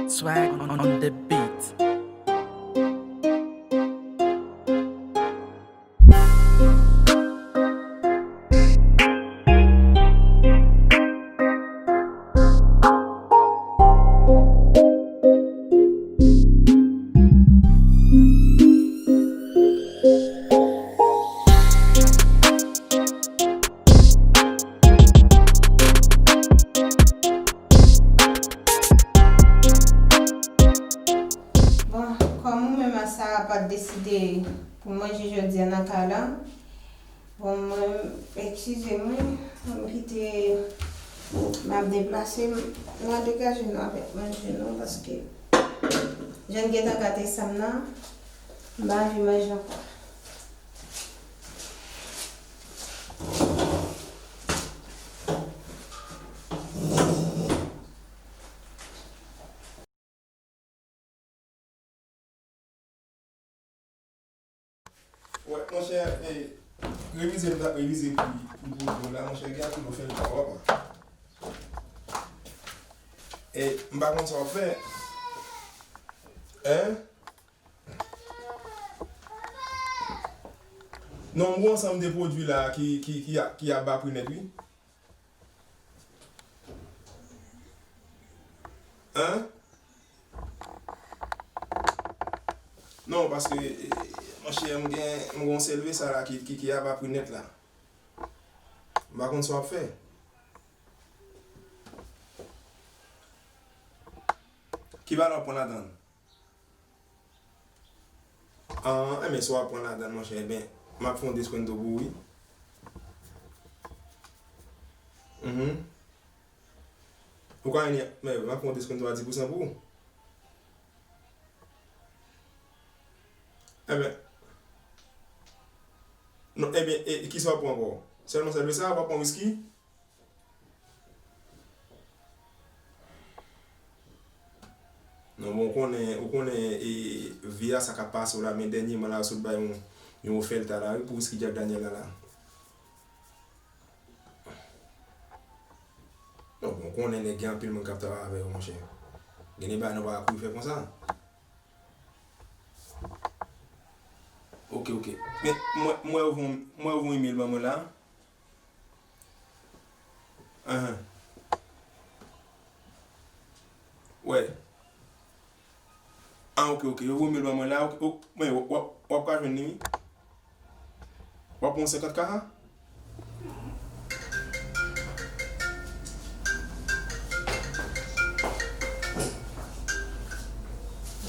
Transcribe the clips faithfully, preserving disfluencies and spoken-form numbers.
Swag on, on the beat. Bon, kòm ou menm ak Sarah pa t deside pou manje jodi a nan kay la, bon, mwen, eskize mwen, m kite, m ap deplase, m, n a degaje nou avèk manje nou, paske jan n gentan gate sa m nan, m pa anvi manje ankò. Wè, monchè, e, revize m t ap revize pou, pou pwodui w la, monchè, gen anpil ofèl pa w apa. E, m pa konn sa w ap fè. Hein? Non, m gon ansanm de pwodui la ki, ki, ki a, ki a ba pri nèt, wi. Hein? Non, paske, eh, monchè, m gen, m gon sèl vesa la ki, ki, ki a ba pri nèt la. M pa konn sa w ap fè. Ki valè w ap pran ladan l? Ah, enben, si w ap pran ladan l, monchè, enben, m ap fè yon deskwento pou ou, wi. Mhm. Ou ka vini, men, m ap fè yon deskwento a dis pousan pou ou. Enben, non, enben, e, kisa w ap pran ankò? Sèlman sèl sa, w ap pran wiski? Non, bon, ou konnen, ou konnen, e, vi a sa k ap pase w la, men dènyèman la, yo sot bay yon, yon ofèl ta la, wi, pou wiski Jack Daniel la, la. Non, bon, ou konnen nèg gen anpil moun k ap travay avè yo, monchè. Gen de bagay nou pa ka kouri fè konsa. Ok, ok. Men, mwen, mwen voye, mwen voye email ban mwen la. Ahan. Wè. Ah, ok, ok. Yo voye email ban mwen la. Ok, ok. Men, w ap, w ap ka jwenn li, wi. W ap pran senkant K a?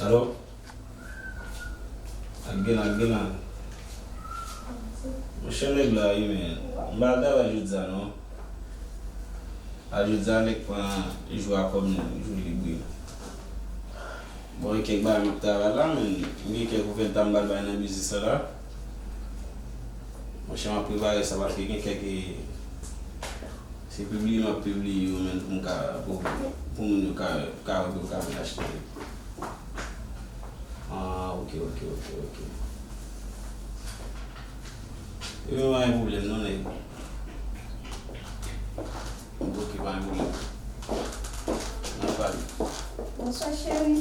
Alo? Ak gen la, ak gen la. Monchè nèg la, wi, men. M pa al travay jodi a, non. A jodi a, nèg pran jou a kòm jou lib li. Bon, gen kèk bagay m ap travay la, men m gen kèk ouvèl ta m pral bay nan biznis la la. Monchè, m ap prepare sa paske gen kèk, e, se pibliye m ap pibliye yo menm pou m ka, pou, pou moun yo ka, ka wè pou yo ka vin achte. Ah, ok, ok, ok, ok. Ebyen, pa gen pwoblèm non, nèg. Ok, pa gen pwoblèm. N ap pale. Bonswa, cheri.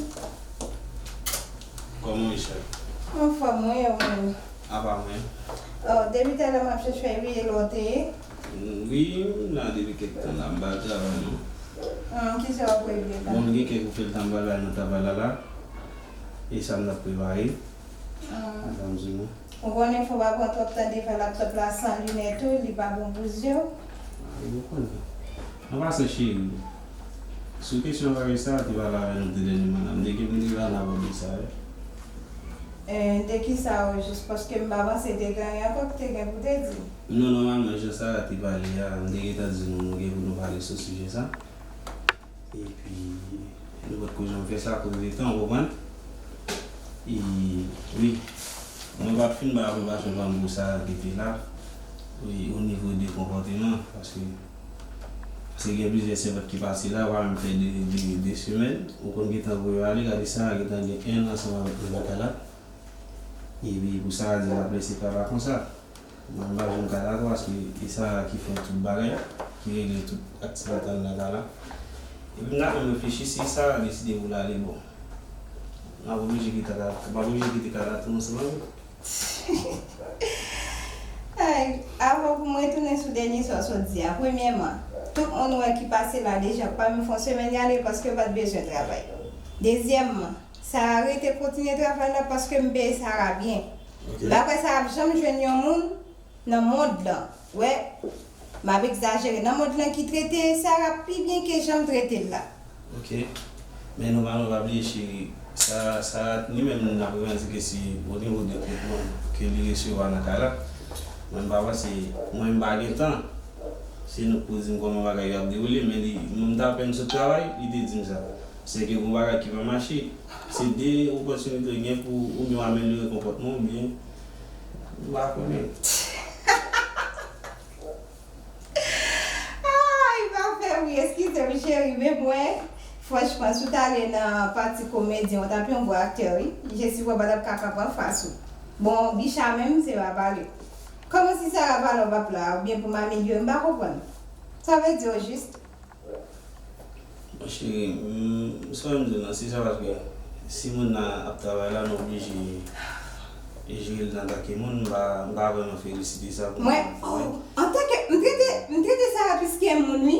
Kòman w ye, cheri? Anfòm, wi, e ou menm? Apa mwen. Oh, depi talè m ap chèche w, wi, e lè w te ye? Mm, wi, m la depi kèk tan la, m pa al travay non. Hmm, kisa w ap regle la? Bon, m gen kèk ouvèl ta m pral bay nan travay la la. E sa m t ap prepare. Hmm. Ban m di nou. Ou konnen fò w pa pran twòp tan devan laptòp la san linèt ou, li pa bon pou zye w. Ah, ou konnen. An pasan, cheri, sou kesyon bagay sa a, te pale avè nou de dènyèman la. M te gen pou m te pale avè w de sa, wi. Eh, de kisa ojis? Paske m pa panse te gen anyen ankò ki te gen pou te di. Non, nòmalman, jan Sarah te pale a, m te gentan di nou, nou gen pou nou pale sou sijè sa. Epi, nou potko janm fè sa akoz de tan, ou konprann? E, wi, mwen pa t fin bay aprezyasyon pa m pou sa ki te la, wi, o nivo de konpòteman, paske, paske gen plizyè semèn ki pase la, pa menm fè de, de, de semèn, ou konn gentan voye ale, gade sa, gentan gen en an ansanm avèk nou lakay la. Epi, pou sa di l ap lese papa konsa. Mwen, m pa janm ka dakò, paske e sa ki fè tout bagay, ki regle tout aktivite anndan kay la. Epi m ta menm reflechi si Sara deside pou l ale, bon, m ap oblije kite Kaka, m ap oblije kite Kaka tou ansanm avè l. Ay, avan pou mwen tounen sou dènye sa w sot di a, premyèman, tout moun ou wè ki pase la deja, pa menm fè yon semèn y ale paske yo pa t bezwen travay. Dezyèmman, Sara rete kontinye travay la paske m peye Sara byen. M pa kwè Sara ap janm jwenn yon moun nan mond lan, wè, m ap egzajere, nan mond lan ki trete Sara pi byen ke jan m trete l la. Ok. Men nòmalman pa bliye cheri, Sara, Sara li menm n ap revandike si o nivo de tretman ke li resevwa nan kay la. Mwen m pa panse, mwen m pa gen tan. Se nou k pou di m kòman bagay yo ap dewoule, men li, m t apèn sot travay, li te di m sa. Sèke gon bagay ki pa mache. Se de opòtinite w gen pou oubyen w amelyore konpòtman w oubyen m pa konnen. Ay, pa fè ri, eskize m cheri, men mwen, franchman, si w t ale nan pati komedyen, w t ap yon bon aktè, wi. Je si w pa t ap ka kanpe anfas ou. Bon, Bicha menm, se pa pale. Kòman si Sara pale w p ap la, oubyen pou m amelyore, m pa konprann. Sa vle di o jis? Bon, cheri, m, sa m di w nan, se sa paske si moun nan ap travay la, nou oblije jere l nan atake moun, m pa, m pa vrèman felisite sa pou moun nan travay. Mwen, oh, antanke, m trete, m trete Sara plis ke moun, wi.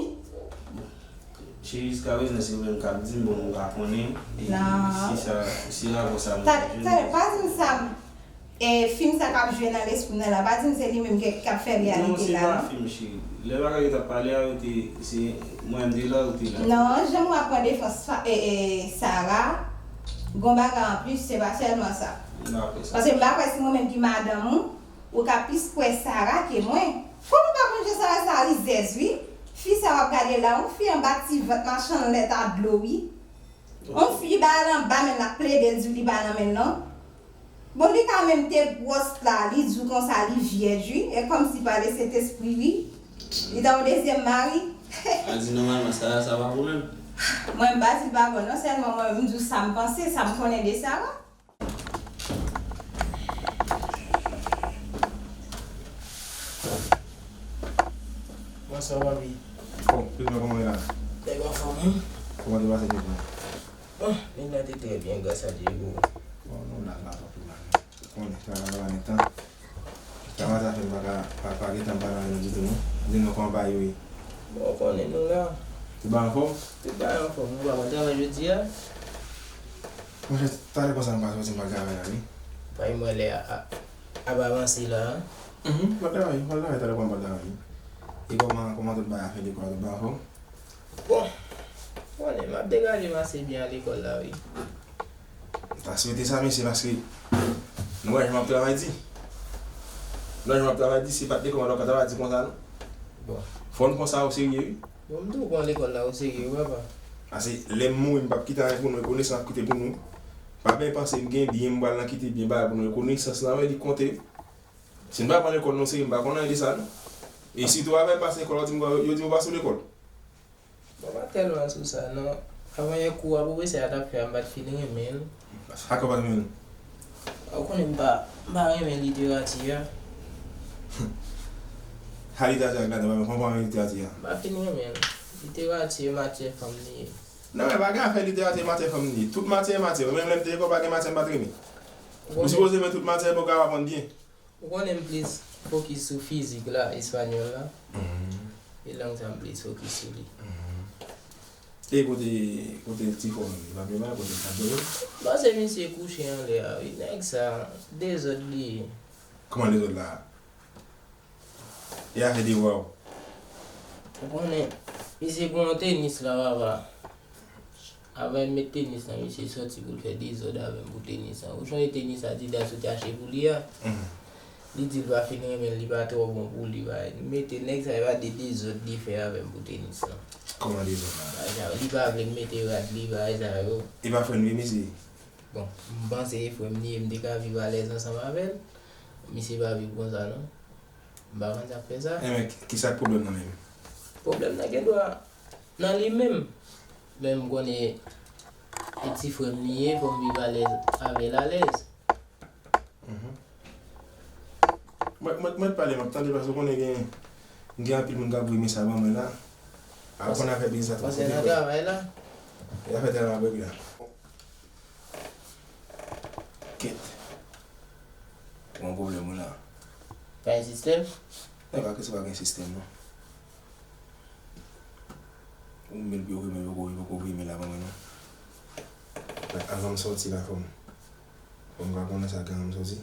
Cheri, jiskaprezan se ou menm k ap di m, bon, m pa konnen si sa, si rapò sa m ta jwenn. Talè, pa di m sa, e fim sa k ap jwe nan lespri m nan la, pa di m se li menm ki, k ap fè reyalite la, non. Non, se pa fim, cheri. Lè bagay yo t ap pale a, yo te, se mwen menm m te la, ou te la. Non, jan w ap pran defans e, e, Sara, gon bagay anplis, se pa sèlman sa. M pa kwè sa. Paske m pa kwè si mwen menm ki madanm ou, ou ka plis kwè Sara ke mwen. Kòm ou pa konn jan Sara sa rizèz wi. Fi sa w ap gade la, yon fi anba ti vant machann lèt a dlo wi. Yon fi ba l anba men l ap plede l di w li pa nan men l non. Bon li ka menm te gwòs la, li di w konsa li vyèj wi. E kòmsi pale Sentespri wi. Li ta yon dezyèm mari. Sa di nòmalman Sara sa pa bon menm. Mwen m pa di l pa bon non, sèlman mwen m di w sa m panse, sa m konnen de Sara. Bonswa papi. Bon, pitit mwen kòman w ye la? Nèg anfòm wi. Kòman te pase nèg mwen? Bon, nèg la te trè byen gras a Dye pou ou. Bon, nou la, la, papi la. Ou konnen, travay la nèg tan. Travay sa fè m pa ka, pa, pa gentan pale avè nou ditou non. Di nou kòman bagay yo ye. Bon, ou konnen nou la. Tout bagay anfòm? Tout bagay anfòm. Ou pa pral travay jodi a? Monchè, talè konsa m pa soti m pral travay la wi. Papi mwen lè a, a, ap avanse la. Mhm, m pral travay, m pral travay talè konsa m pral travay wi. E kòman, kòman tout bagay afè lekòl la, tout bagay anfòm? Bon, ou konnen m ap degaje m ase byen a lekòl la wi. M ta swete sa mesye paske nou wè jan m ap travay di. Nou wè jan m ap travay di, si pa t de kòmanda w pa t ap di konsa non. Bon. Fò n pran sa oserye wi. Bon, m tou pran lekòl la oserye wi papa. Paske lè m mouri m p ap kite anyen pou nou, rekonesans m ap kite pou nou. Pa byen panse m gen byen m pral nan kite byen bagay pou nou, rekonesans lan wi li konte. Si n pa pran lekòl nou oserye m pa konn anyen de sa non. E sitou avè m pase lekòl yo di m yo di m ou pa sou lekòl. Bon, pa tèlman sou sa non. Avanyè kou a pwofesè a t ap fè a m pa t fin renmen l. Sa k w pa t renmen l? Ou konnen m pa, m pa renmen literati a. Sa literati a k ladan, w pa renmen literati a? M pa fin renmen l. Literati e matyè fanm li ye. Non men pa gen afè literati e matyè fanm li ye. Tout matyè e matyè. Mwen menm lè m te lekòl pa gen matyè m pa t renmen. Ou sipoze renmen tout matyè pou w kapab aprann byen. Ou konnen m plis fokis sou fizik la, espanyòl la. E lang sa m plis fokis sou li. E kote, kote ti fò an, li pa pi mal, kote l t ap dòmi? M panse misye kouche anlè a wi. Nèg sa, dezòd li ye. Kòman dezòd la? E afè devwa w? Ou konnen, misye gen yon tenis la papa. Avan m met tenis lan, misye sòti pou l fè dezòd avè m pou tenis lan. Ou chonje tenis Adidas ou te achte pou li a? Li di l pa fin renmen l, li pa twò bon pou li, bagay. M mete nèg sa, e pa de dezòd li fè avè m pou tenis lan. Kòman dezòd la? Bagay sa yo, li pa vle m mete rad li, bagay sa yo. E pa frè n li ye, mesye? Bon, m panse e frè m li ye, m te ka viv alèz ansanm avè l. Misye pa viv konsa non. M pa konn sa k fè sa. Enben, kisa k pwoblèm nan menm? Pwoblèm nan gendwa nan li menm. Men m konnen e ti frè m li ye, fò m viv alèz avè l alèz. Mwen, mwen, mwen pale, m ap tande, paske w konnen gen, gen anpil moun k ap voye mesaj ban mwen la. Aprann afè biznis la twò konplike. Travay la. E afè travay la. Kèt. Gen yon pwoblèm wi la. Pa gen sistèm? Non, pa kesyon pa gen sistèm non. Ou menm yo voye men, yo voye men la ban mwen non. Avan m sòti la fò m, fò m ka konnen sa gen m sòti.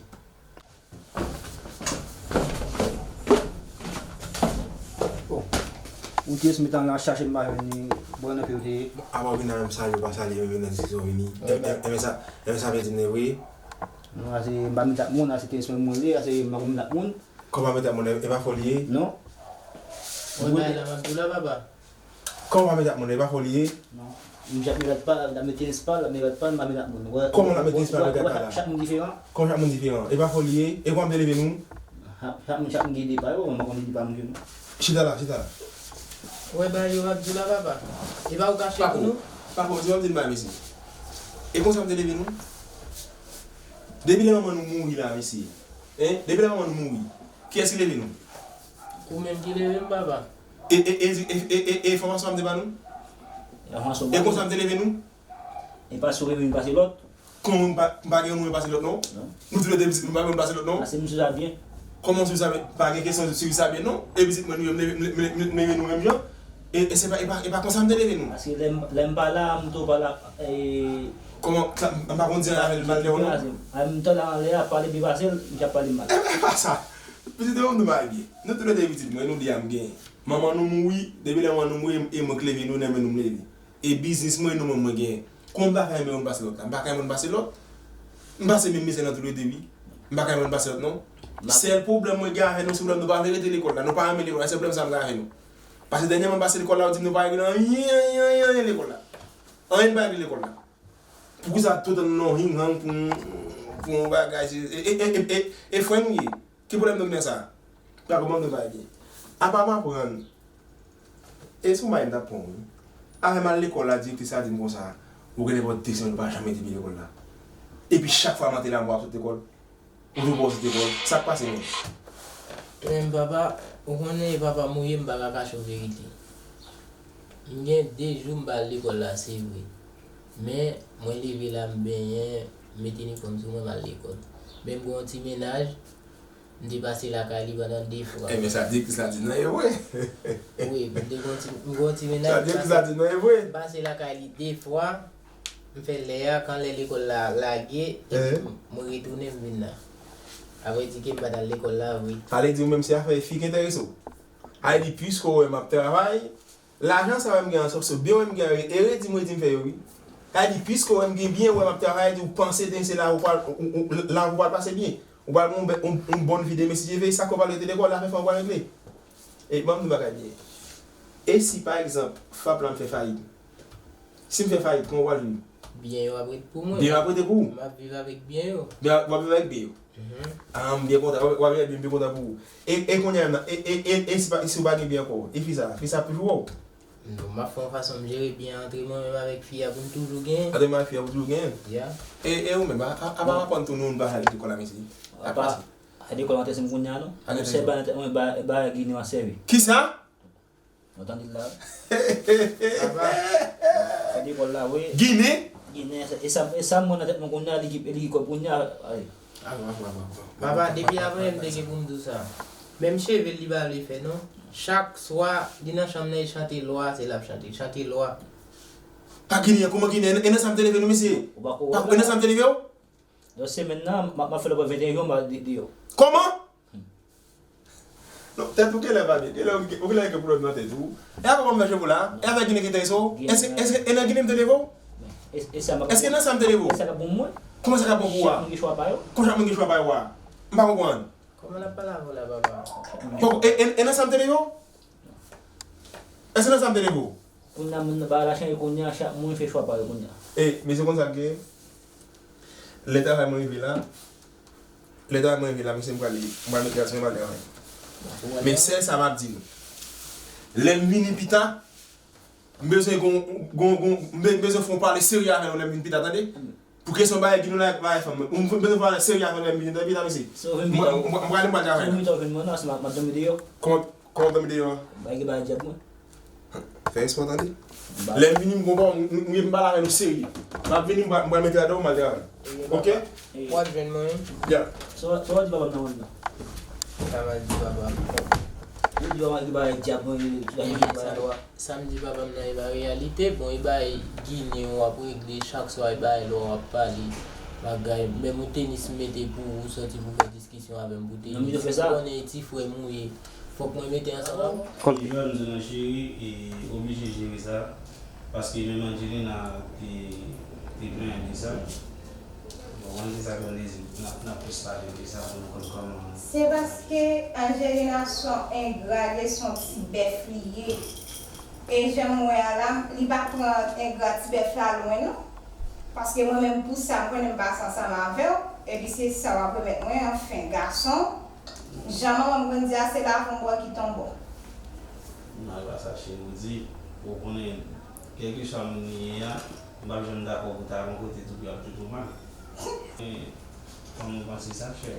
Bon. Ou te met an la chache m pa jwenn li, bon nan peyi w te ye. Apa w vin la menm salye w pa salye m, vin nan diskisyon vini. Enben sa, enben sa vle di m vre. Non, ase m pa met ak moun, ase te espè mwen li, ase m pa konn met ak moun. Kòman met ak moun, e pa fò li ye? Non. Mwen bay la m ap di w la papa. Kòman w pa met ak moun, e pa fò li ye? Non. M ap met ak pa, m ap met tenis pa, m ap met ak pa, m ap met ak moun. Kòman w ap met tenis pa, met ak pa la? Chak moun diferan. Kòman chak moun diferan? E pa fò li ye? E kòman m te leve nou? Chak moun, chak moun gen de pa yo, m pa konn de pa moun yo non. Chita la, chita la. Wè bagay yo m ap di w la papa. E pa ou kache pou nou? Pako, pako, di w ap di m bagay mesye. E konsa m te leve nou? Depi lè manman nou mouri la mesye. Hein? Depi lè manman nou mouri. Kiyès ki leve nou? Ou menm ki leve m papa. E, e, e, e, e, e, e enfòmasyon sa m te ba nou? Enfòmasyon. E konsa m te leve nou? E pa si w renmen youn pase lòt. Kòman m pa, m pa gen youn renmen pase lòt non? Non. Nou toulède pitit nou pa renmen youn pase lòt non? Pase m sou sa byen. Kòman sou sa byen? Pa gen kesyon sou sa byen non. E pitit mwen nou menm, m leve nou menm jan. E, e se pa, e pa, e pa konsa m te leve nou. Paske lè m, lè m pa la, m tou pa la, e. Kòman, sa, m pa konn di anyen avè l mal de ou non? A, m tande anlè a pale byen pase l, m t ap pale mal. E, e pa sa. Pitit mwen m nou pa byen. Nou toulède pitit mwen, nou de a m gen. Manman nou mouri, depi lè manman nou mouri, e mwen k leve nou, nan men nou m leve. E biznis mwen, nou mwen mwen genyen. Kòman m ta fè renmen youn pase lòt la? M pa ka renmen youn pase lòt. M pase menm mizè nan toulède wi. M pa ka renmen youn pase lòt non. Sèl pwoblèm mwen gen avè nou, se pwoblèm nou pa vle rete lekòl la. Nou pa renmen lekòl la, se pwoblèm sa m gen avè nou. Paske dènyèman m pase lekòl la, yo di m nou pa regle anyen, anyen, anyen, anyen lekòl la. Anyen nou pa regle lekòl la. Poukisa tout tan nou nan yon hing hang pou, pou yon bagay, se, e, e, e, e, e, e frè nou ye? Ki pwoblèm nou gen nan sa? Gade kòman nou va byen. Apa m aprann. E sou may m t ap pran wi. Avè m al lekòl la, direktris la di m konsa, ou gen nenpòt de semenn ou pa janm mete pye lekòl la. Epi chak fwa maten la m wè w ap sot lekòl. Ou tou pa w sot lekòl. Sa k pase menm? Men papa, ou konnen e papa m ou ye, m pa ka kache w verite. M gen de jou m pa al lekòl la, se vre. Men, mwen leve la, m benyen, m met inifòm sou mwen, m al lekòl. Men m gen yon ti mennaj, m te pase lakay li pandan de fwa. Enben, sa direktris la di nan e vre. Wi, m te gen yon ti, m gen yon ti mennaj, sa direktris la di nan e vre. M pase lakay li de fwa, m fè lè a, kan lè lekòl la lage, epi m, mwen retounen, m vin la. Apre di ke m pa t al lekòl la vre. Sa vle di ou menm se afè fi ki enterese w? Sa vle di, piske w wè m ap travay, lajan sa w wè m gen an sòf sòf, byen w wè m gen an, e redi m redi m fè yo wi. Sa vle di, piske w wè m gen byen, w wè m ap travay, di w panse demen se la ou pral, ou, ou, la ou pral pase byen. Ou pral gen yon bè-, yon, yon bòn vi demen si Dye vle, sa k ou pral rete lekòl la, fè fè w pral regle. E ban m di w bagay byen. E si pa egzanp, fap la m fè fayit? Si m fè fayit, kòman w pral viv? Byen yo ap ret pou mwen. Byen yo ap rete pou ou? M ap viv avèk byen yo. Byen, w ap viv avèk byen yo? Mhm. Ah, m byen kontan. W ap, w ap viv avèk byen, m byen kontan pou ou. E, e kounye a, e, e, e, e si pa, si w pa gen byen ankò, e fi sa, fi sa ap toujou wè w? Non, m ap fè yon fason m jere byen antre mwen menm avèk fi a pou n toujou genyen. Antre mwen avèk fi a pou toujou genyen? Ya. E, e ou menm, a, a, apa w aprann tou nou, nou pa fè lekòl la, mesye? Apa, a lekòl antre se m kounye a, non? Antre se m. Sèl bagay nan tèt mwen, ba, ba Ginen an sèvi. Kisa? Ou tande l la? Papa. Fè lekòl la, wi. Ginen? Ginen, e sa, e sa m wè nan tèt mwen kounye a, li ki, li ki kòb kounye a, ay. Papa, depi avan yè m te gen pou m di w sa. Menm cheve l li pa vle fè non. Chak swa, li nan chanm nan, li chante lwa, se l ap chante, chante lwa. Pa Ginen, kòman Ginen? E nan sa m te leve nou, mesye? Ou pa ko-, pa, e nan sa m te leve w? Nan semèn nan, m ap, m ap fè l pran venteyen jou, m ap de-, deyò. Kòman? Non, tèt ou genlè pa byen. Genlè ou gen, ou genlè gen pwoblèm nan tèt ou. E avè w m fè cheve w la? E avè Ginen ki enterese w? Èske, èske e nan Ginen m te leve w? Èske nan sa m te leve w? Kòman sa ka bon pou ou a? Kòman chak moun gen chwa pa yo a? M pa konprann. Kòman l ap pale avè w la, papa? Bon, e, e, e nan sa m te leve w? Èske nan sa m te leve w? Kounye a, moun nan bagay la chanje, kounye a, chak moun fè chwa pa yo kounye a. E, mesye, konn sa k gen? Lè travay mwen rive la, lè travay mwen rive la, mesye, m prale, m pral met gaz mwen, m al travay. Men sèl sa m ap di nou. Lè m vini pita, m bezwen gon, gon, gon, m be-, m bezwen fè yon pale serye avè nou lè m vin pita, tande? Pou kesyon bagay ki nou la, bagay fanm mwen. M bezwen pale serye avè nou lè m vin pita, mesye. Si w vin pita, m, m, m prale, m pral travay la. Si w vin pita, w vin mwen, non, se m ap, m ap dòmi deyò. Kòman, kòman w dòmi deyò a? Bay gen bagay dyab mwen. Fè espò tande. Lè m vini, m gon pawòl, m, m, m pale avè nou serye. M ap vini, m pral, m pral mete ladan w, m al travay. Ok? W ap jwenn mwen. Yeah. Sa w, sa w di papa m nan wòl la? Sa m al di papa m. Ou di papa m ki bagay dyab mwen, ki bagay ki pa dwa. Sa m di papa m nan e pa reyalite. Bon, e bagay ginen w ap regle chak swa, e bagay lè w ap pale bagay. Menm yon tenis m mete pou ou sòti pou fè diskisyon avè m pou tenis. Ou konnen e ti frè m ou ye. Fòk mwen mete ansanm avè w. Jòn di nan cheri, e oblije jere sa. Paske menm Angelina te, te plenyen de sa. Bon, mwen se sa k mwen dezi, n ap, n ap plis pale de sa pou nou konn kòman. Se paske Angelina se yon engra, li se yon ti bèf li ye. E jan m wè a la, li pa pran engra ti bèf la lwen non. Paske mwen menm pou sa, m konnen m pase ansanm avè w. Epi se sa w ap remèt mwen, anfen, gason. Jan manman m konn di a, se lavan w bwè ki tonbe w. Mal pa sa, cheri, ou di, ou konnen, kèlkeswa moun li ye a, m p ap janm dakò pou ta yon kote tou, pou y ap trete w mal. Men, kòman w panse sa fè?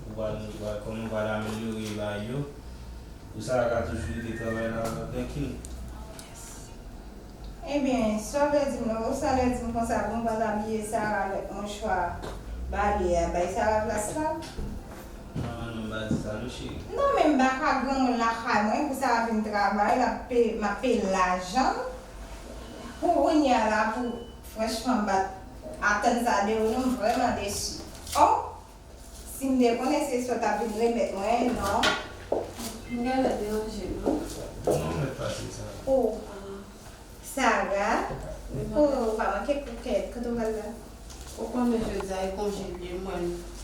Ou pral, ou pral, kòman w pral amelyore bagay yo? Pou Sara ka toujou rete travay la, trankil. Ebyen, sa w vle di m nan, ou sa vle di m konsa pou m pa ta bliye Sara avèk mouchwa bale a, bay Sara plas la? Non, non, non, m pa di sa non, cheri. Non, men m pa ka granmoun lakay mwen pou Sara vin travay, l ap pe, m ap peye l lajan l. Pou kounye a la, pou, franchman, m pa t atann sa de ou non, m vrèman desi. Oh! Si m te konnen se sa w t ap vin remèt mwen, non. M genlè deranje, non? Non, mèt pase sa. Oh. Sara, oh, ou pa manke koukèt, kote w pral la? Ou konnen jodi a e konje l ye, mwen,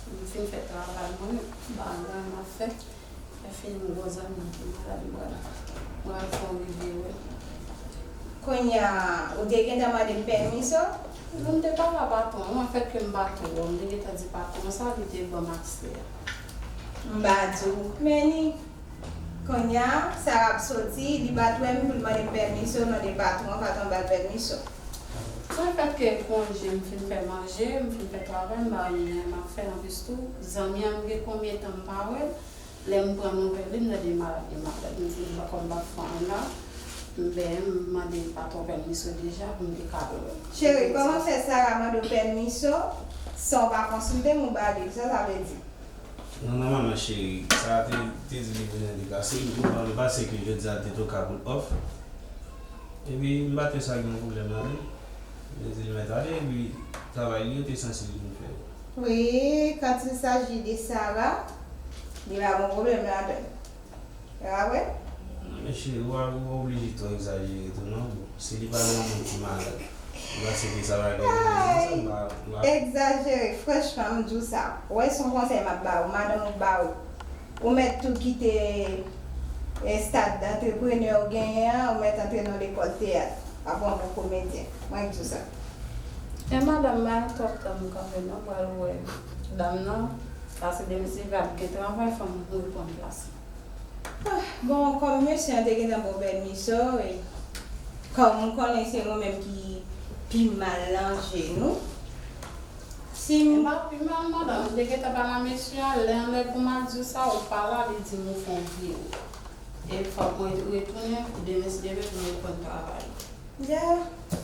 m fin fè travay mwen, m pa gen anyen m ap fè. Lè fini m gon zanmi m ki malad, m pral, m pral fè yon rive wè l. Kounye a, ou te gentan mande m pèmiso? Non, m te pale a patwon an, fèt ke m pa twò, m te gentan di patwon an sa, li te ban m aksè a. M pa di w, men ni. Kounye a, Sara ap soti, li pa t wè m pou l mande m pèmiso nan de patwon an, patwon an ba l pèmiso. Mwen fèt ke konje, m fin fè manje, m fin fè travay, m pa gen anyen m ap fè. Anplis tou, zanmi an m gen konbyen tan m pa wè l, lè m pran nouvèl li, m tande malad, li malad. M di, m pa konn m pa fè anyen la, m benyen, m mande patwon pèmiso deja pou m te ka wè l. Cheri, kòman fè Sara mande w pèmiso san w pa konsilte m ou ba li? Sa sa vle di? Non, nòmalman, cheri, sa te, te di li bezwen deplase, li konprann li pa se ke jodi a te toka pou l off. Epi, m pa twouve sa gen yon pwoblèm ladan l. Li di l mèt ale, epi travay li yo te sanse li vin fè yo. Wi, quand il s'agit de Sarah, li pa gen pwoblèm ladan l. Ah ouais? Non, men cheri, ou pa, ou pa oblije twò egzajere tou non. Bon, si li pa nan yon moun ki malad, ou panse ke sa va gen rezon sa, m pa, m pa. Egzajere, franchman, m di w sa. Ou wè, se yon konsèy m ap ba ou, madanm ou ba ou. Ou mèt tou kite, eh, stad antreprenè ou genyen an, ou mèt antre nan lekòl teyat. Apre yon bon komedyen. Mwen k di w sa. E madanm, m pa gen twòp tan m kanpe non, m pral wè dam nan. Paske demen si l pa gen travay, fò m reprann plas mwen. Ah, bon, kòm mesye an te gentan ba w pèmiso, e kòm m konnen se mwen menm ki pi mal nan je nou, si m. E m pa pi mal, madanm. M te gentan pale a mesye a, lè an lè pou m al di w sa, ou pa la, li di m ou fè yon vire. E fòk mwen retounen, demen si Dye vle, pou m reprann travay. Ya,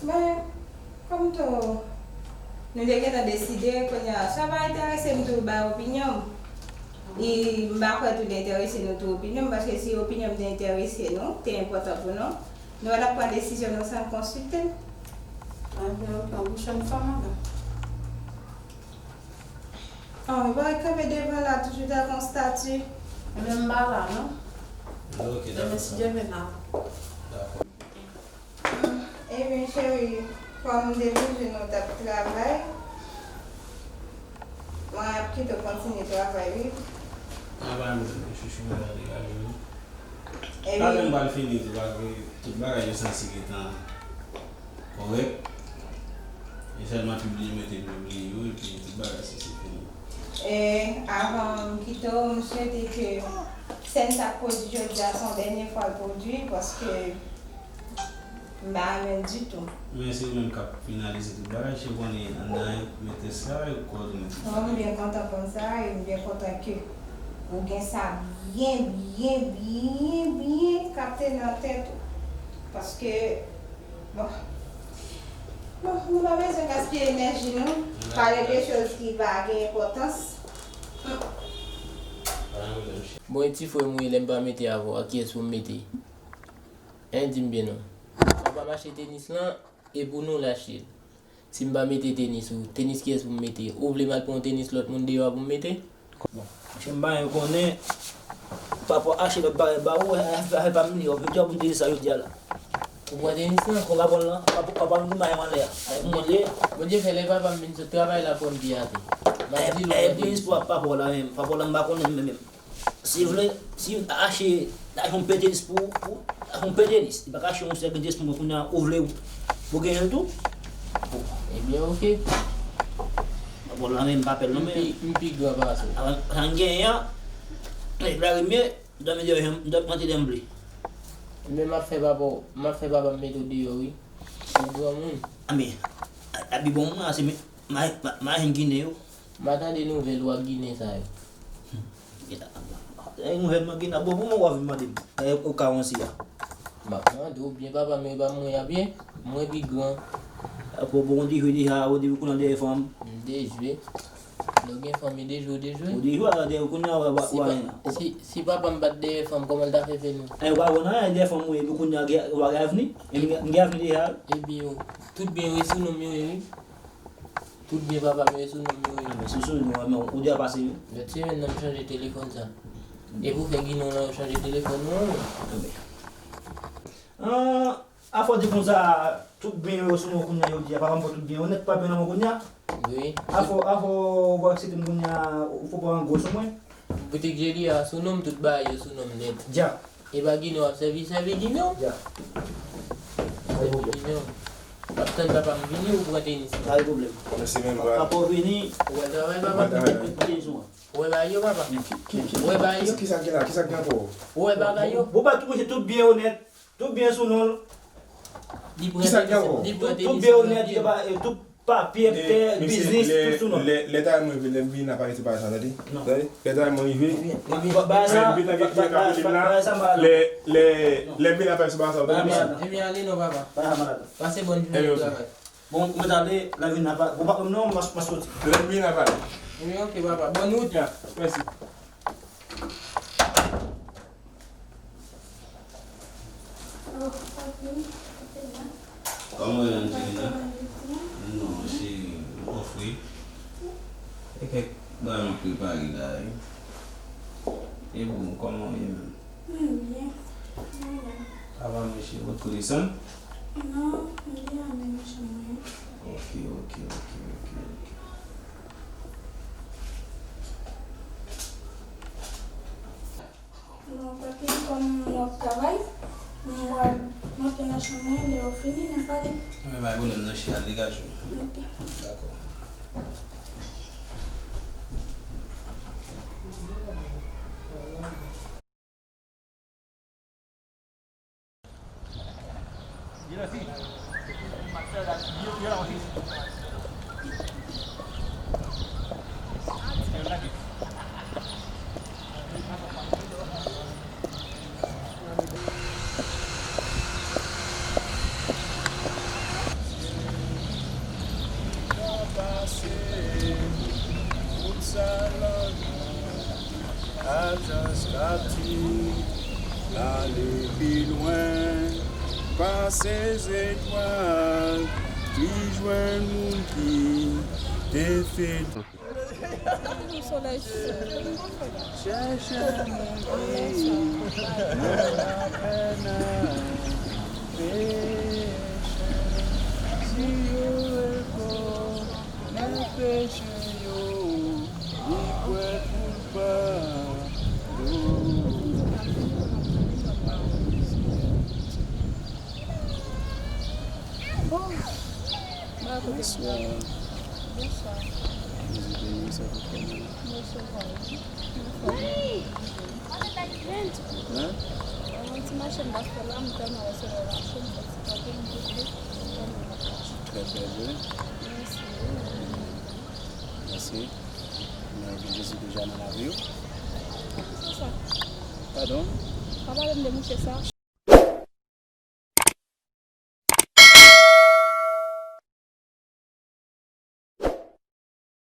men, kòm tou, nou te gentan deside, kounye a, sa pa enterese m tou bay opinyon m. E m pa kwè tou li enterese nou tou opinyon m, paske si opinyon m te enterese nou, te enpòtan pou nou, nou pa t ap pran desizyon nou san konsilte m. Ebyen, ok, yon pwochèn fwa, madanm. Oh, e pa w kanpe devan la toujou tankou yon estati. Ebyen, m pa la, non. Ok, dakò. Ebyen, si Dye vle, n a. Dakò. Ebyen, cheri, kòm m te di w nou t ap travay, mwen ap kite w kontinye travay, wi. Mwen pa menm chouchou, mwen pa degaje, wi. Ebyen. Talè m pral fini tou, paske tout bagay yo sanse gentan kòrèk. E sèlman pibliye, mete pibliye yo, epi tout bagay sanse fini. E, avan m kite w, m swete ke sèn sa k pwodui jodi a, se yon dènye fwa l pwodui, paske m pa renmen l ditou. Men se ou menm k ap finalize tout bagay, cheri, konnen anndan yo, metrès la, yo kòdone tout bagay. Mwen, m byen kontan konn sa, e m byen kontan ke ou gen sa byen, byen, byen, byen kapte nan tèt ou. Paske, bon, bon, nou pa bezwen gaspiye enèji nou, pale de choz ki pa gen enpòtans. Bon, e ti frè m ou ye, lè m pa mete avè w, ak kiyès pou m mete? Hein, di m byen non. Papa m achte tenis lan, e pou nou l achte l. Si m pa mete tenis ou, tenis kiyès pou m mete? Ou vle m al pran yon tenis lòt moun deyò a pou m mete? Bon, monchè, m pa menm konnen, papa achte lòt bagay ba ou, afè pa m li, yo, jodi a pou m te di sa jodi a la. Ou pran tenis lan? Ou ka pran l lan, papa, papa m di m pa menm anlè a. Ay, pou mwen li ye. Bondye fè lè papa m vin sot travay la pran m pi ate. M ap di l ou pran tenis. Pou papa w la menm, papa w la m pa konnen menm, menm. Si vle, si achte, achte yon pè tenis pou, pou, achte yon pè tenis. Li pa ka achte yon sèl pè tenis pou mwen kounye a, ou vle, pou genyen l tou? Bon, ebyen, oke. Bon, la menm, m pa pè l non, men. M pi, m pi gran pase w. Sa m genyen an, e la rimye, m dòmi deyò, m dòmi, m antre deyò m vle. Men m ap fè papa w, m ap fè papa m mete w deyò, wi. Ou granmoun. A, men, a, a, pi bon moun, se men, ma, ma, ma, Ginen yo. M pa tande nouvèl ou ak Ginen sa yo. E nouvèl mwen gen nan bon, pou mwen w ap vin mande m. E ou ka ranse a. M ap mande w byen, papa, men pa mwen y ap ye. Mwen pi gran. Apo bon, ou di jwe deja, ou di ou konnen dèyè fanm. M dejwe. Lè w gen fanm, e dejwe, ou dejwe. Ou dejwe, a dèyè ou konnen w a, w a, w a. Si, si papa m pa t dèyè fanm, kòman l ta fè fè nou? E w a wè nan dèyè fanm ou ye, pou konnen w a gen, w a gen avni. E m gen, m gen avni deja. Ebyen, tout byen yo sou non m yo ye, wi. Tout byen papa m yo sou non m yo ye. Men sou sou non, men ou deja pase wi. Lòt semèn nan m chanje telefòn sa. E pou fè Ginen w lan yo chanje telefòn ou an wi. Anben. An, afò di konsa, tout byen yo sou non kounye a, yo di a papa m pran tout byen yo nèt, pa byen nan men kounye a. Wi. Afò, afò ou aksepte m kounye a, ou fò pran gwo sou mwen. Boutik Jeli a sou non m, tout bagay yo sou non m nèt. Dja. E pa Ginen w ap sèvi, sèvi Ginen w. Dja. Sèvi Ginen w. M ap tann papa m vini, ou pran tenis la. Pa gen pwoblèm. Mèsi, men, bra. Papa w vini. Ou wè travay, papa? Ou wè travay, wi. Ou wè bagay yo, papa? Ki, ki, ki, ou wè bagay yo? Ki sa ki la? Ki sa ki gen ankò? Ou wè bagay yo? Bon, pa tou, tout byen yo nèt. Tout byen sou non l. Li pran tenis, li pran tenis. Tout byen yo nèt, li pa, tout papye, tè, biznis, tout sou non l. Lè, lè, lè ta mwen vin, lè m vin la pa rete pa sa, tande? Non. Tande? Lè ta mwen rive. Ebyen, ebyen, bagay sa, bagay sa m pa la. Lè, lè, lè m vin la pa rete pa sa, tande? Ebyen, ale non, papa. Bagay sa m pa la. Pase bòn jounen travay. Bon, mwen t ale, lè m vin la pa, bon, pa, non, m a, m a soti. Lè m vin la pa. Ebyen, oke, papa. Bòn wout. Mèsi. Kòman w ye, Angelina? Non, cheri, m ofri. E kèk bagay m ap prepare la, wi. E bon, kòman w ye menm? Mwen byen. Mwen byen. Sa va, mesye? Ou t ap desann? Non, m deja menm nan chanm mwen. Ok, ok, ok, ok, ok. Bon, papi, kòm w ap travay, m pral monte nan chanm mwen, lè w fini, n a pale. Men pa gen pwoblèm non, cheri, al degaje w. Ok. Dakò. Pase, tout sa lanmou. Ajans Kaptiv, ale pi lwen, pase zetwal, ki jwenn moun ki te fè. Chèche moun ki nan lapèn, peche, si yo rekonèt peche yo. Li prè pou l padone. Bonswa. Bonswa. Bondye beni w, sa fè kòman? Bonswa. Hein? Mwen ti mache m t ap fè la, m tèlman wè solèy la cho, m fè ti kanpe, m bouke, m tèlman mache. Trè, trè byen. Mèsi. Mèsi. Men ou gen Jezi deja nan lavi w? Ki mouche sa? Padon? Pa pale m de mouche sa.